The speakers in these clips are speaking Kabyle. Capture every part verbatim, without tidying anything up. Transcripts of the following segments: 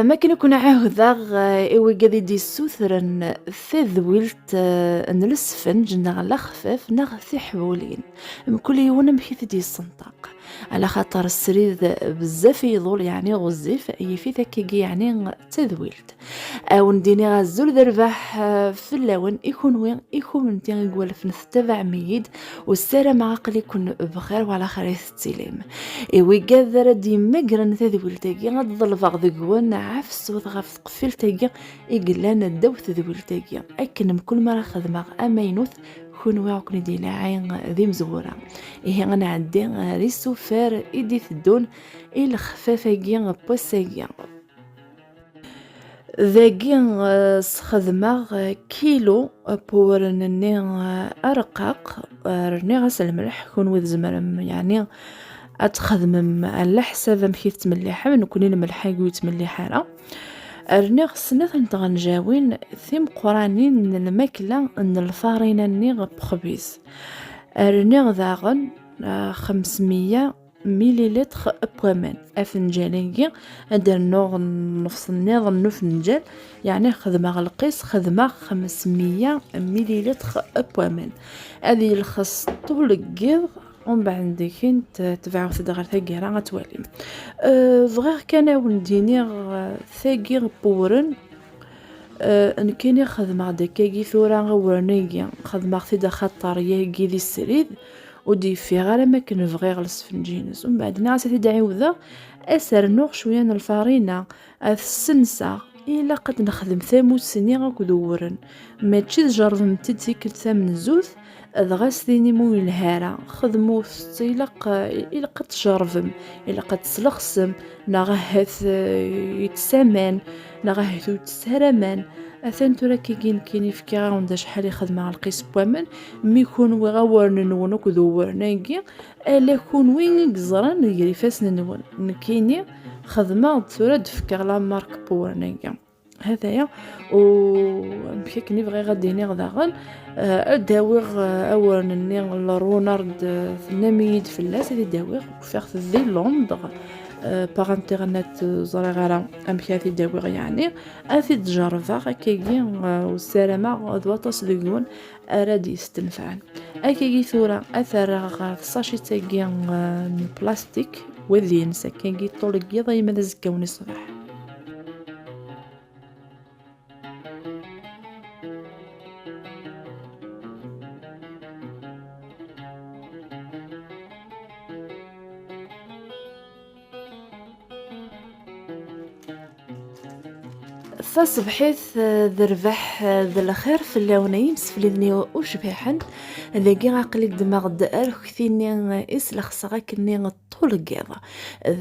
Am akken i ken-ɛahdeɣ, eh, i wigad i d-yessutren tadwilt, eh, n lesfenǧ neɣ lexfaf neɣ tiḥbulin, mkul yiwen amek i t-id-yessenṭaq. Ala xaṭer srid bezzaf i iḍul, yeɛni ɣezzif, yif-it akkagi yeɛni d tadwilt. A wen-d-iniɣ azul d rrbeḥ, eh, fell-awen, i kunwi, i kunemti i iwalfen tettabaɛem-iyi-d, u ssarameɣ aql-iken bxir, wa laxir i tettilim. I wigad ara d-yemmagren tadwilt-agi, ad ḍelbeɣ deg-wen ɛafsut ɣef tqeffilt-agi i yellan ddaw tedwilt-agi, akken mkul mi ara xedmeɣ amaynut, kunwi ur ken-id-ilaɛi d imezwura. Ihi, ad nɛeddi ar isufar i d-iteddun i lexfaf-agi n wass-agi. Dagi, eh, sxedmeɣ, eh, kilu n wewren-nni, eh, arqaq, eh, rniɣ-as lmelḥ, kunwi tzemrem, yeɛni, ad txedmem ɛla ḥsab amek i tettmelliḥem, nekni lmelḥ-agi ur yettmelliḥ ara. Rniɣ snat n tɣenjawin timeqqranin n lmakla n lfarina-nni n wexbiz. Rniɣ daɣen, eh, xemsmeyya mililitr n waman. Afenǧal-agi ad d-rnuɣ nnefṣ nniḍen n ufenǧal, yeɛni xedmeɣ lqis, xedmeɣ xemsmeyya mililitr n waman. Ad yelxes ṭṭul n yiḍ, umbeɛd deg-i tebɛut-d ɣer taggara ad twalim. Eh, bɣiɣ kan a wen-d-iniɣ, eh, tagi n wewren, eh, nekkini xedmeɣ-d akkagi tura awren-agi, xedmeɣ-t-id axaṭer yagi di srid, ur d-yeffiɣ ara am akken bɣiɣ lesfenǧ-ines. Umbeɛd nniɣ-as ad t-id-ɛiwdeɣ, ad s-rnuɣ cwiya n lfarina, ad t-ssenseɣ, ilaq ad nexdem tamussni akked uwren. Mačči tjerrbem-tt-id tikkelt tamenzut, dɣa s-tinim ur yelha ara. Xedmut-tt, ilaq, ilaq ad tjerrbem, ilaq ad teslexsem, neɣ ahat, eh, yettess aman, neɣ ahat ur yettess ara aman. Atan tura akkagi nekkini fkiɣ-awen-d acḥal i xedmeɣ lqis n waman, mi kunwi awren-nwen akked uwren-agi, ala kunwi i yeẓran gar ifassen-nwen. Nekkini xedmeɣ-d tura d-fkeɣ la marque n wewren-agi. Hataya, u amek akken i bɣiɣ ad d-iniɣ daɣen, eh, ad d-awiɣ, eh, awren-nni n Ronald, eh, tennam-iyi-d fell-as, ad t-id-awiɣ, ufiɣ-t di Londres, eh, par internet, eh, ẓriɣ ara amek ad t-id-awiɣ, yeɛni ad t-id-jerrbeɣ akkagi, eh, u ssarameɣ d waṭas deg-wen ara d-yestenfɛen. Akkagi tura, ad t-rreɣ ɣer tsacit-agi, eh, n plastik, u ad yens akkagi ṭṭul n yiḍ, ay ma d azekka-wen i ṣṣbeḥ. Taṣebḥit, eh, d rrbeḥ, eh, d lxir fell-awen ay imsefliden-iw ucbiḥen. Dagi aql-i ddmeɣ-d arekti-nni, eh, i slexseɣ akkenni ṭṭul n yiḍ.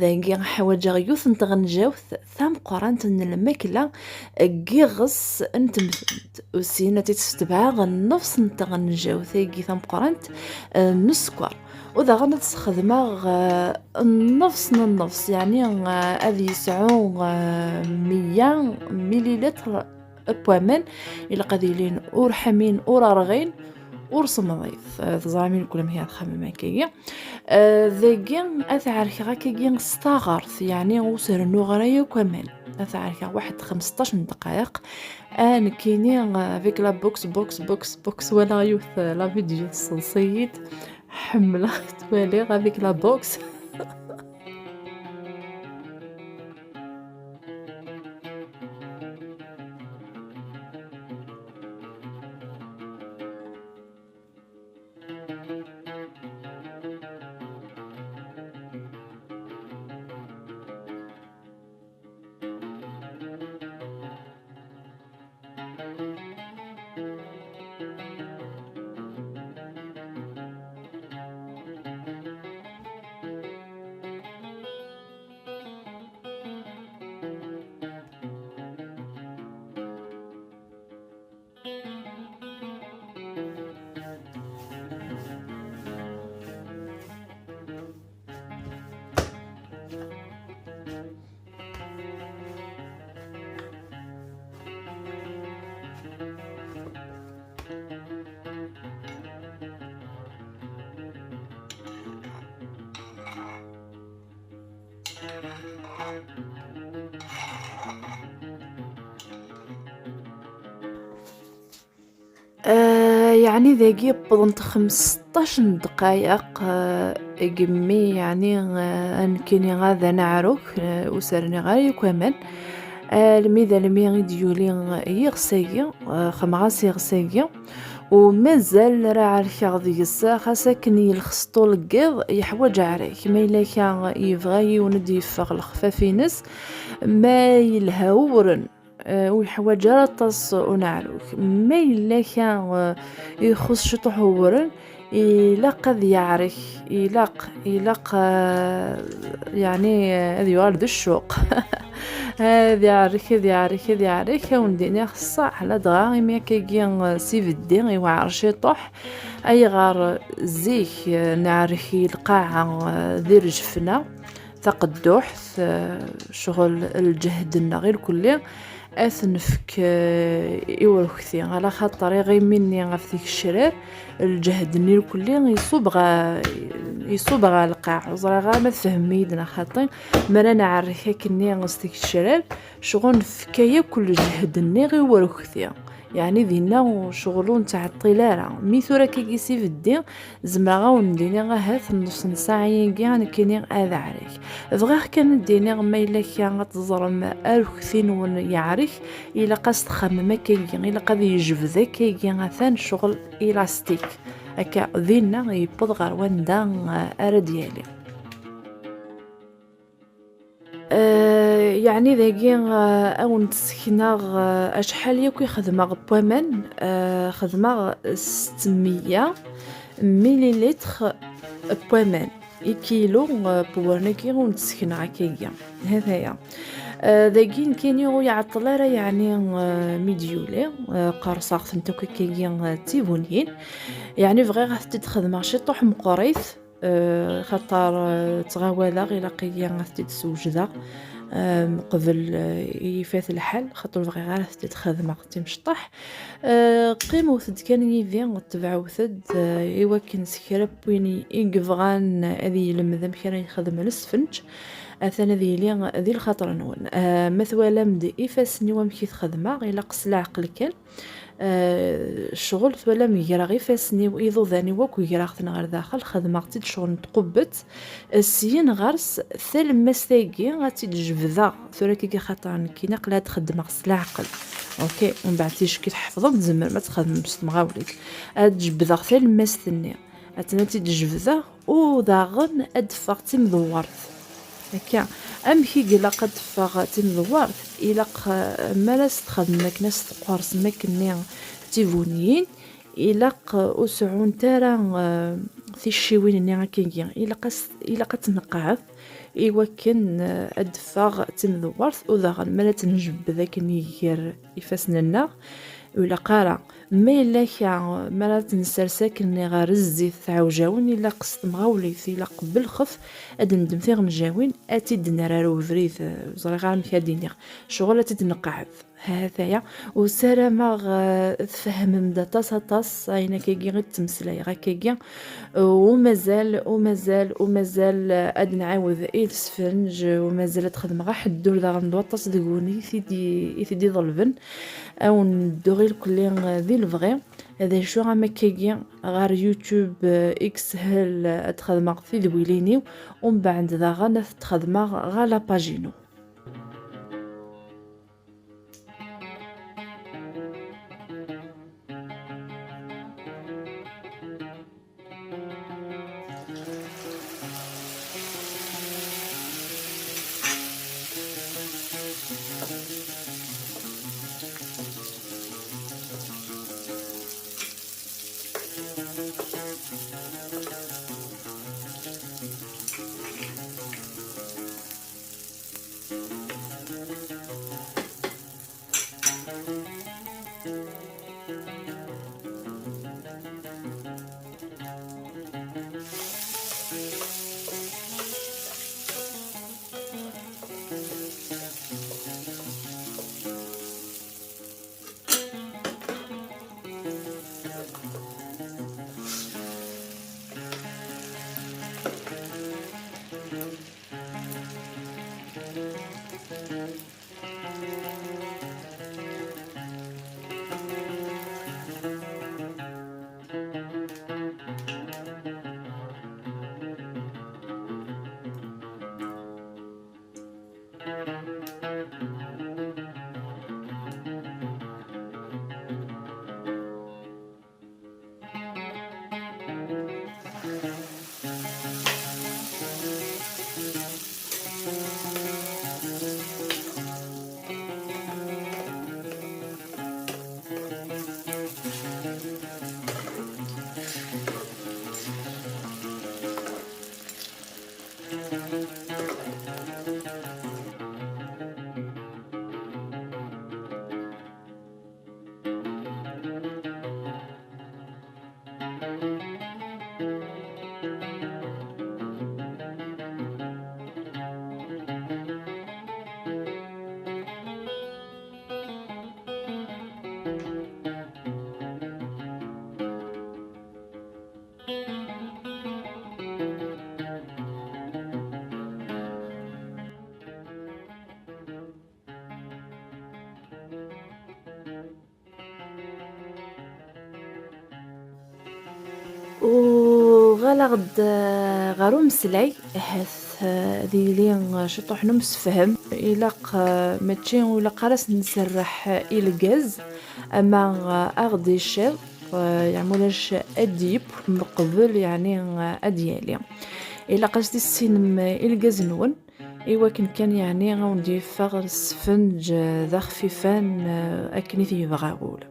Dagi ḥwaǧeɣ yiwet n tɣenjawt tameqqrant n lmakla n yiɣes n temtunt. U syin ad tt-id-ssetbeɛeɣ nnefs n tɣenjawt-agi tameqqrant, eh, n sskeṛ. U daɣen ad sxedmeɣ, eh, nnefs n nnefs, yeɛni, eh, ad yesɛu, eh, meyya mililitr n waman, ilaq ad ilin ur ḥmin, ur rɣin, ur semmḍit. Eh, teẓram i nekni amek ara txemmem akkagi. Eh, dagi ad t-ɛerkeɣ akkagi s taɣert, yeɛni ur s-rennuɣ ara yakk aman. Ad t-ɛerkeɣ waḥed xmesṭac n ddqayeq. Ah, nekkini, eh, avec la box, box, box, box, walaɣ yiwet, eh, la vidéo tesseḍs-iyi-d. Ḥemmleɣ ad t-waliɣ avec la box. Yeɛni dagi wwḍent xmesṭac n ddqayeq, eh, deg mi, yeɛni, eh, ad nekkini ad neɛruk, eh, ur s-rniɣ ara yakk aman. Almi d almi i d-yuli yiɣes-agi, eh, xemɣas iɣes-agi, u mazal ara ɛerkeɣ deg-s, xas akken yelxes ṭul n yiḍ, yeḥwaǧ aɛrek. Ma yella kra yebɣa yiwen ad d-yeffeɣ lexfaf-ines, ma yelha uwren, eh, ur yeḥwaǧ ara aṭas uneɛruk. Ma yella kra, eh, ixuṣ ciṭuḥ uwren, ilaq ad yeɛrek, ilaq, ilaq, eh, yeɛni, eh, ad yuɣal d ccuq. Ad yeɛrek, ad yeɛrek, ad yeɛrek, ad wen-d-iniɣ ṣṣeḥ, ladɣa imi akkagi, eh, s ibeddi iweɛer ciṭuḥ. Ayɣer zik, eh, neɛrek i lqaɛa, eh, di lǧefna? Taqedduḥt, eh, ccɣel, lǧehd-nneɣ irkelli, ad t-nefk, eh, i urekti, ala xaṭer iɣimi-nni ɣef tigecrar, lǧehd-nni irkelli iṣub ɣa-, iṣub ɣer lqaɛ. Ur ẓriɣ ara ma tfehmem-iyi-d neɣ xaṭi. Mi ara nɛerrek akkenni s tigecrar, ccɣel nefka yakk lǧehd-nni i urekti. Yeɛni dinna ccɣel ur nettɛeṭṭil ara. Mi tura akkagi s ibeddi, zemreɣ ad wen-d-iniɣ ahat nneṣ n ssaɛa-agi nekkini ad ɛrek. Bɣiɣ kan ad d-iniɣ ma yella kra ad teẓrem arekti-nwen yeɛrek, ilaq ad s-txemmem akkagi, ilaq ad yejbed akkagi, atan ccɣel ilastik. Akka dinna yewweḍ ɣer wanda, eh, ara d-yali. Eh, yeɛni dagi, eh, ad wen-d-ssekneɣ, eh, acḥal yakk i xedmeɣ n waman. Eh, xedmeɣ settemya mililitr n waman i kilu, eh, n wurn-agi ur d-ssekneɣ akkagi. Hataya. Eh, dagi nekkini ur iɛeṭṭel ara, yeɛni, eh, mi d-yuli, eh, qerṣeɣ-tent akk akkagi, eh, d tibuniyin. Yeɛni bɣiɣ ad tent-id-xedmeɣ ciṭuḥ meqqrit, eh, xaṭer, eh, ttɣawaleɣ, ilaq-iyi ad tent-id-swejdeɣ, eh, qbel, eh, i ifat lḥal, xaṭer ur bɣiɣ ara ad tent-id-xedmeɣ d timecṭaḥ. Eh, qqimet-d kan yid-i, tebɛet-d, eh, i wakken s kra n win i yebɣan ad yelmed amek ara yexdem lesfenǧ, atan ad yili di lxaṭer-nwen. Eh, ma twalam-d ifassen-iw amek i t-xedmeɣ, ilaq s leɛqel kan. Eh, ccɣel twalam greɣ ifassen-iw, iḍudan-iw akk greɣ-ten ɣer daxel, xedmeɣ-tt-id ccɣel n tqubbet. Eh, syin ɣer-s, talemmast-agi ad tt-id-jebdeɣ. Tura kiki xaṭer nekkini aql-i ad xeddmeɣ s leɛqel. Ok, umbeɛd ticki tḥefḍem, tzemrem ad txedmem s temɣawlit. Ad jebdeɣ talemmast-nni. Aten ad tt-id-jebdeɣ, u daɣen ad d-teffeɣ d timdewwert. Akka, amek i ilaq ad d-teffeɣ d timdewwert? Ilaq, eh, mi ara s-txedmem akken, ad s-tqersem akkenni d tibuniyin, ilaq, eh, ur seɛɛunt ara, eh, ticciwin-nni akkagi. Ilaq as-, ilaq ad tneqqɛet i wakken, eh, ad d-teffeɣ d timdewwert, u daɣen mi ara tt-njebbed akken i gar ifassen-nneɣ, ur ilaq ara. Ma yella kra, mi ara tt-nessers akken ɣer zzit tɛewjawen, ilaq s temɣawlit, ilaq belxef ad d-neddem tiɣenjawin, ad tt-id-nerr ar ubrid, eh, ur ẓriɣ ara amek ad d-iniɣ. Ccɣel ad tt-id-neqɛed. Hataya, u ssarameɣ, eh, tfehmem-d aṭas, aṭas ayen akkagi i d-ttmeslayeɣ akkagi. U mazal, u mazal, u mazal, eh, ad nɛawed i lesfenǧ, u mazal ad xedmeɣ aḥeddur daɣen d waṭas deg-wen i t-id-, i t-id-iḍelben. Ad wen-dduɣ irkelli, eh, di lebɣi. D acu am akkagi ɣer YouTube, eh, i yeshel, eh, ad xedmeɣ tidwilin-iw, umbeɛd daɣen ad t-xedmeɣ ɣer la page-inu. Uɣaleɣ-d, eh, ɣer umeslay, ahat, eh, ad yili, eh, ciṭuḥ n umsefhem. Ilaq, eh, mačči ur ilaq ara s-nserreḥ i lgaz, ama, eh, aɣ-d-iciḍ, eh, yeɛni ulac ad d-yeww meqbel, yeɛni, eh, ad d-yali. Ilaq ad s-tissinem i lgaz-nwen, i wakken kan, yeɛni, ad wen-d-yeffeɣ lesfenǧ, eh, d axfifan, eh, akken i t-yebɣa wul.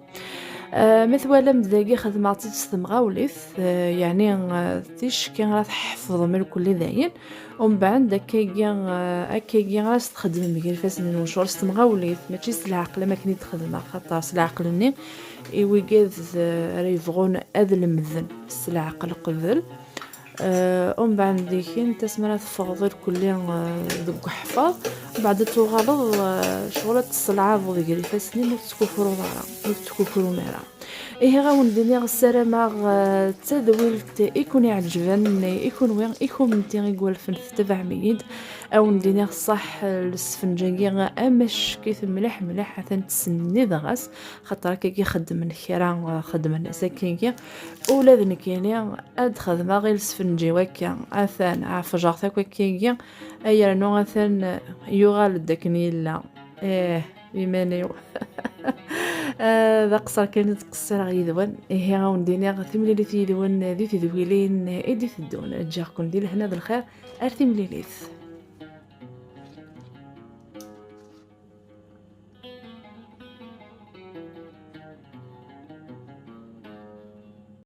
Eh, ma twalam-d dagi, xedmeɣ-tt-id s temɣawlit, eh, yeɛni, eh, ticki ara tḥefḍem irkelli dayen. Umbeɛd, akkagi, eh, akkagi ara s-txedmem gar ifassen-nwen ccɣel s temɣawlit, mačči s leɛqel am akken i d-xedmeɣ, xaṭer s leɛqel-nni i wigad, eh, ara yebɣun ad lemden s leɛqel qbel. Eh, umbeɛd dikin, tasmi ara teffɣeḍ irkelli, eh, deg uḥfaḍ, umbeɛd ad tuɣaleḍ, eh, ccɣel ad tesselɛabeḍ gar ifassen-im, ur tettkufruḍ ara, ur tettkufrum ara. Ihi, ad wen-d-iniɣ, ssarameɣ, eh, d tadwilt i kun-iɛeǧben, i kunwi, i kunemti i iwalfen tettabaɛem-iyi-d. Ad wen-d-iniɣ ṣṣeḥ, eh, lesfenǧ-agi amack-it mliḥ mliḥ, atan ttsennid ɣas, xaṭer akkagi xeddmen kra, eh, xeddmen-as akkagi. Ula d nekkini ad xedmeɣ i lesfenǧ-iw akka, atan ɛefjeɣ-t akk akkagi, ay yernu atan yuɣal-d akken yella. Ih, iman-iw. Ah, d aqeṣṣer kan i ttqeṣṣireɣ yid-wen. Ihi, ad wen-d-iniɣ timlilit yid-wen di tedwilin i d-iteddun. Ǧǧiɣ-ken di lehna d lxir. Ar timlilit.